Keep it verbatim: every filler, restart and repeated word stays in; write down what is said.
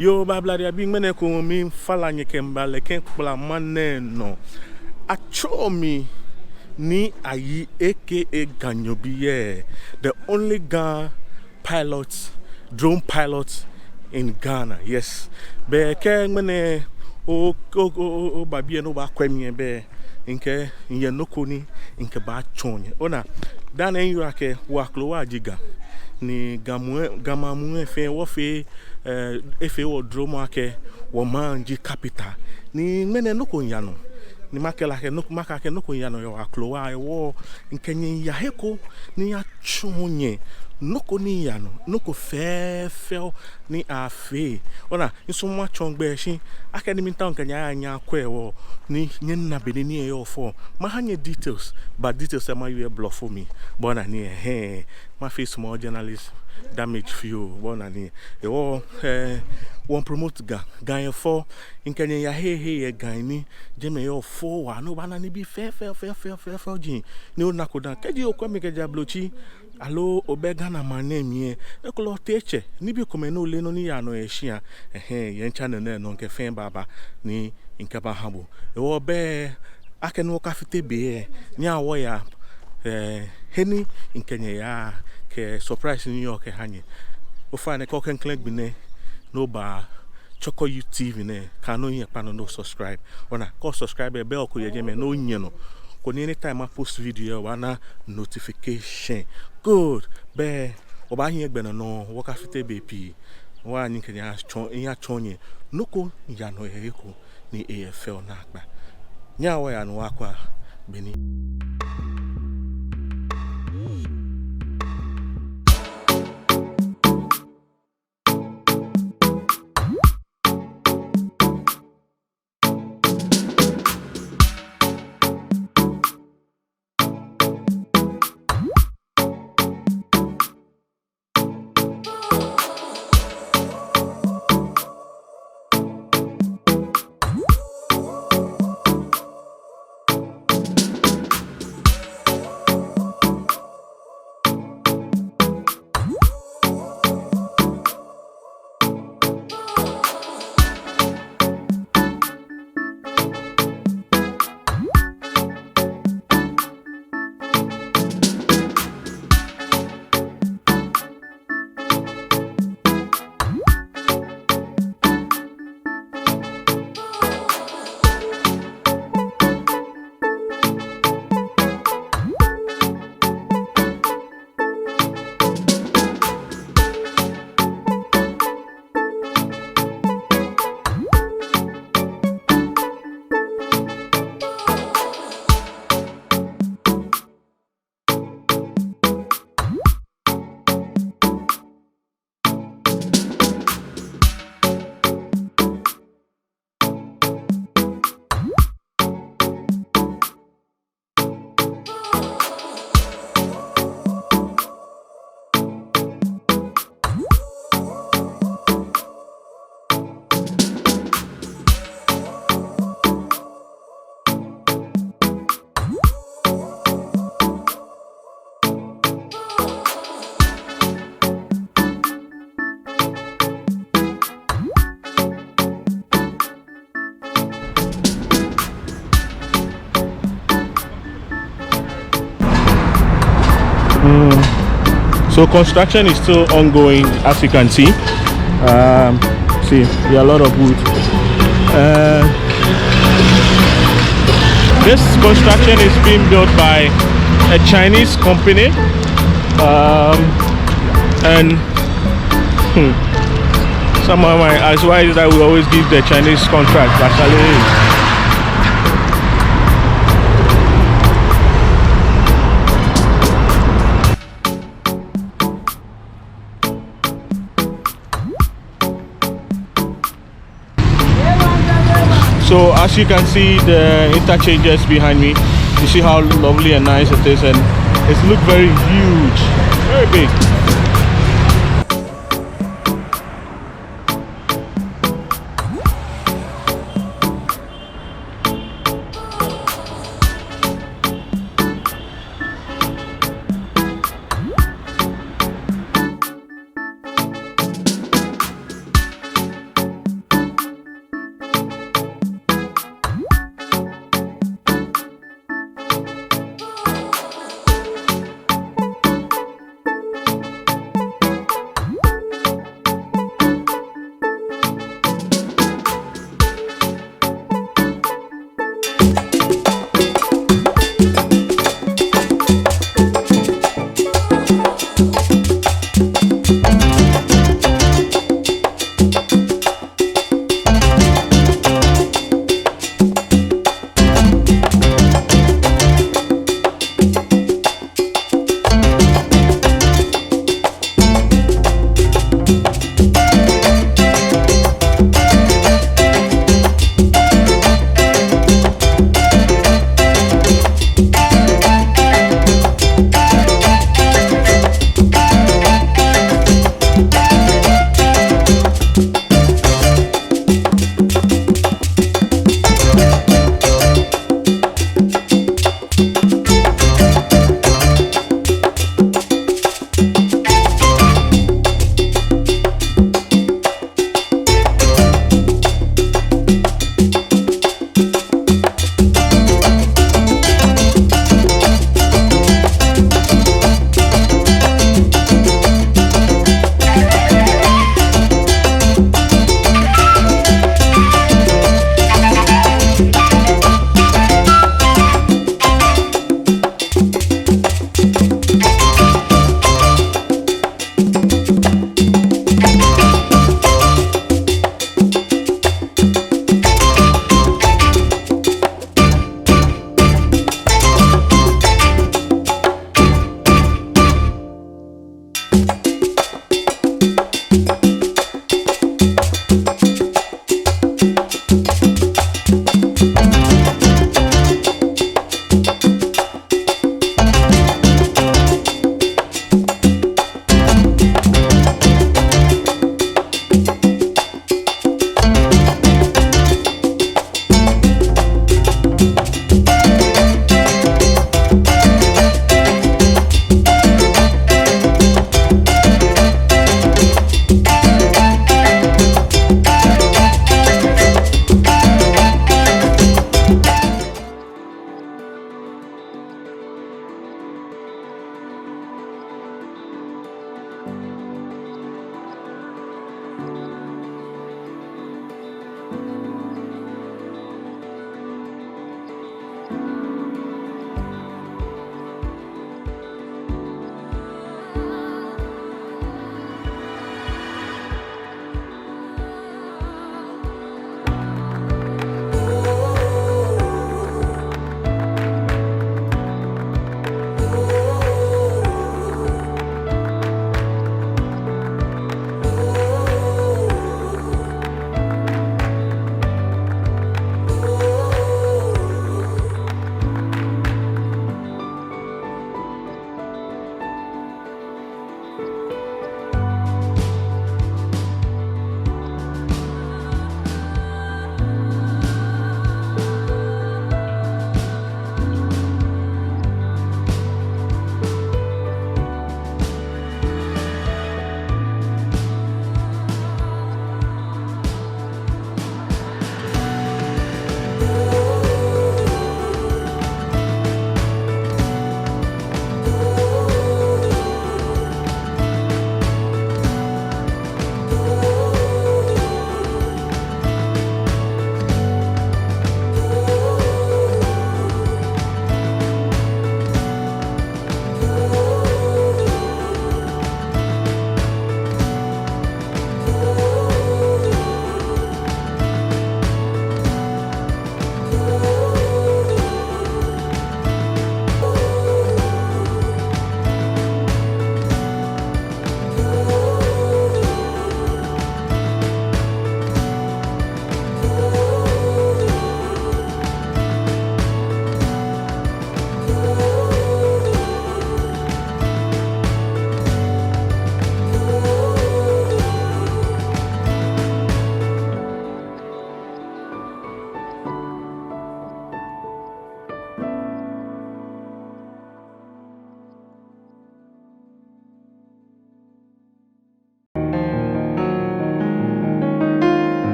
Yoo, Baabla diɛŋtsɛ ŋmɛnɛ ekoŋŋ miifala nyɛ kɛmiiba lɛ kɛ kpla ma nɛɛ nɔ. Atsɛɔ mi Nii Ayi A K A Ganyobi, yeah, the only Ga pilot, drone pilot in Ghana. Yes. Bɛ kɛ ŋmɛnɛ o, o, o, o, oba biɛ ni obaakwɛ mi lɛ, bɛ mikɛɛ miyɛ nɔ ko ni mikɛbaatsɔɔ nyɛ. Ona, dani ewa akɛ wɔ akrowa ji Ga, ni Ga muu, Ga maŋ muu fɛɛ wɔfee, eh, efee wɔ duromɔ akɛ wɔmaŋ ji capital. Ni ŋmɛnɛ nɔ ko miiya nɔ. Ni makɛɛ lɛ akɛ nɔ, makɛɛ akɛ nɔ ko miiya nɔ yɛ wɔ akrowa, hewɔ mikɛ nyɛ miiya he ko ni miyatsɔɔ nyɛ nɔ ko ni miiya nɔ, nɔ ko fɛfɛo ni afee. Ona, misumɔɔɔ matsɔɔ gbɛi shi akɛni miitao mikɛ nyɛ aya ni nyɛyakwɛ hewɔ ni nyɛna bɔ ni nii lɛ yɔɔ fɛo. Maha nyɛ details, but details lɛ mawie blɔfo mli. Bɔ ni nii lɛ, hɛɛ, mafee small journalist damage fioo, bɔ ni nii lɛ. Hewɔ, eh, wɔmiipromote Ga, Ga yɛ fɛo, mikɛ nyɛ miiya hei hei yɛ Ga ni jɛmɛ yɔɔ fɛo waa, ni obaana nibii fɛfɛo, fɛfɛo, fɛfɛo ji, ni onako dã. Kɛji okwɛ mi kɛjɛ Ablotsiri, aloo obɛ Ghana maŋ nɛɛ mli lɛ, ekolɛ otee tsɛ, nibii komɛi ni oleee nɔ ni yaa nɔ yɛ shia, ɛhɛɛ, yɛ channel nɛɛ nɔ mikɛ fɛɛ baaba ni mikɛbaaha bo. Hewɔ bɛ akɛni wɔkafite be lɛ, nyɛhaa wɔya, eh, he ni mikɛ nyɛ yaa kɛ surprise ni yɔɔ kɛha nyɛ. Ofainɛ kɛ oklɛŋklɛŋ gbi nɛ ni oba Chorkor Youth T V nɛɛ, kaaha ni ohiɛ kpa nɔ ni osubscribe. Ona, kɛ osubscribe lɛ, bell ko yɛ jɛmɛ ni onyɛ nɔ, koni anytime mapost video lɛ obaana notification. Good. Bɛ obaahi gbɛ nɔ nɔŋŋ, wɔkafite bei pii. Wɔha ni mikɛ nyɛ miyatsɔɔ, miyatsɔɔ nyɛ nɔ ko miiya nɔ yɛ he ko ni eyɛ fɛo naakpa. Nyɛhaa wɔya ni wɔyakwɛ be ni. Mm. So construction is still ongoing, as you can see. Um, see, there are a lot of wood. Uh, this construction is being built by a Chinese company, um, and Hmm. Someone might ask, why is that we always give the Chinese contract? Actually, so as you can see, the interchanges behind me, you see how lovely and nice it is, and it's look very huge, very big.